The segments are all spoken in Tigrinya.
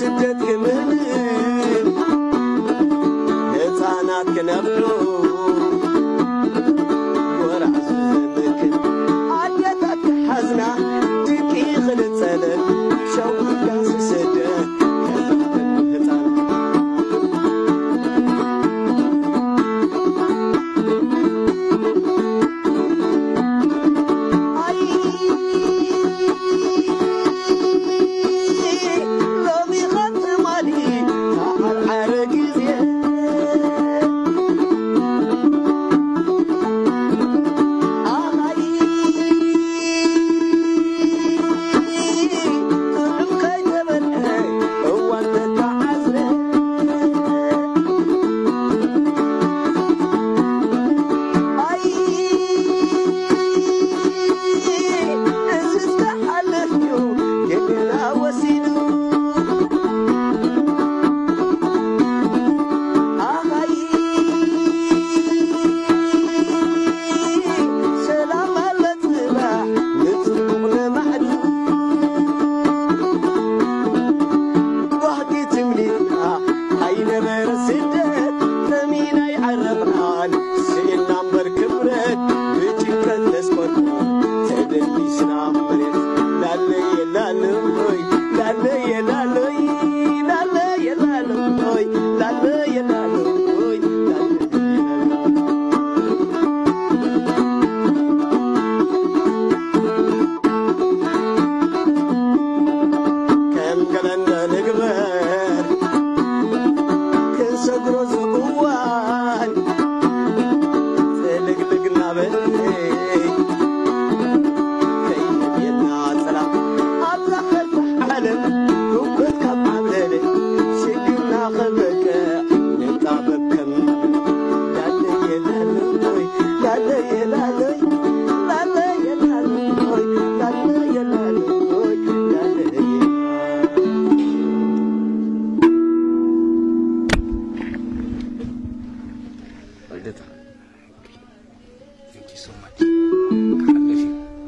ስደት ክምንም ህፃናት ክነብሩ ጎራዙ ዘምክን ኣዴታት ክሓዝና ድቂ ክልፀለን ሸውዳ ስደት ህፃናት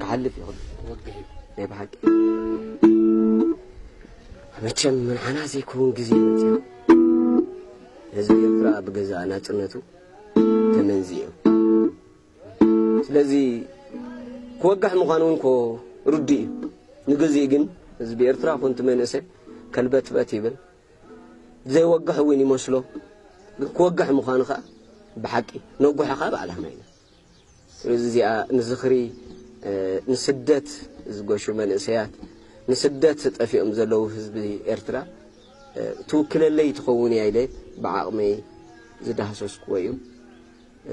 ክሓልፍ ይኹን ናይ ብሓቂ መቸም ምንዓና ዘይከውን ግዜ መፅዮ ህዝቢ ኤርትራ ብገዛ ናፅነቱ ተመንዝዮ ስለዚ ክወግሕ ምዃኑ እውን ኮ ርዱ እዩ ንግዜኡ ግን ህዝቢ ኤርትራ ኮንቲ መንእሰይ ከልበትበት ይብል ዘይወግሕ እውን ይመስሎ ግን ክወግሕ ምዃኑ ከዓ ብሓቂ ነጉሐ ከዓ ብዓላማ ኢና ስለዚ እዚኣ ንዝኽሪ ንስደት ዝገሹ መንእሰያት ንስደት ጠፊኦም ዘለዉ ህዝቢ ኤርትራ ትውክለለይ ትኸውን እያ ኢለ ብዓቕመይ ዝዳህሰስኩዎ እዩ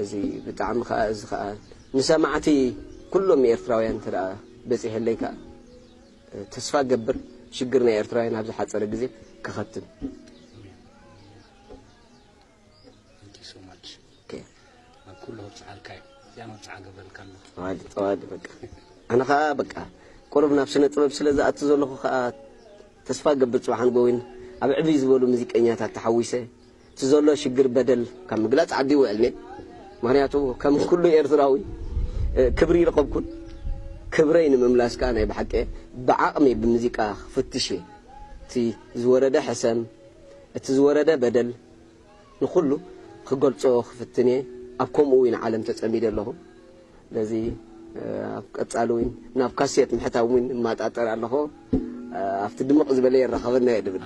እዚ ብጣዕሚ ከዓ እዚ ከዓ ንሰማዕቲ ኩሎም ኤርትራውያን እንተ በፂሐለይ ከዓ ተስፋ ገብር ሽግር ናይ ኤርትራውያን ኣብ ዝሓፀረ ግዜ ክኸትም ኩሉ ከብፅሓልካ እዩ እዚኣ መብፅዓ ገብረልካ ኣሎ ጠዋሊ ጠዋሊ በቃ ኣነ ከዓ በቃ ቁሩብ ናብ ስነ ጥበብ ስለ ዝኣቱ ዘለኹ ከዓ ተስፋ ገብር ፅባሕ ንጎዊን ኣብ ዕብይ ዝበሉ ሙዚቀኛታት ተሓዊሰ እቲ ዘሎ ሽግር በደል ካብ ምግላፅ ዓዲ ይውዕል ኔ ምክንያቱ ከም ኩሉ ኤርትራዊ ክብሪ ይረኸብኩን ክብረይ ንምምላስ ከዓ ናይ ብሓቂ ብዓቕሚ ብሙዚቃ ክፍትሽ እየ እቲ ዝወረደ ሕሰም እቲ ዝወረደ በደል ንኹሉ ክገልጾ ክፍትን እየ ኣብ ከምኡ እውን ዓለም ተጸሚደ ኣለኹ ስለዚ ኣብ ቀጻሊ እውን ናብ ካሴት ምሕታው እውን እማጣጠር ኣለኹ ኣብቲ ድምቕ ዝበለ የራኸበና እየ ድብል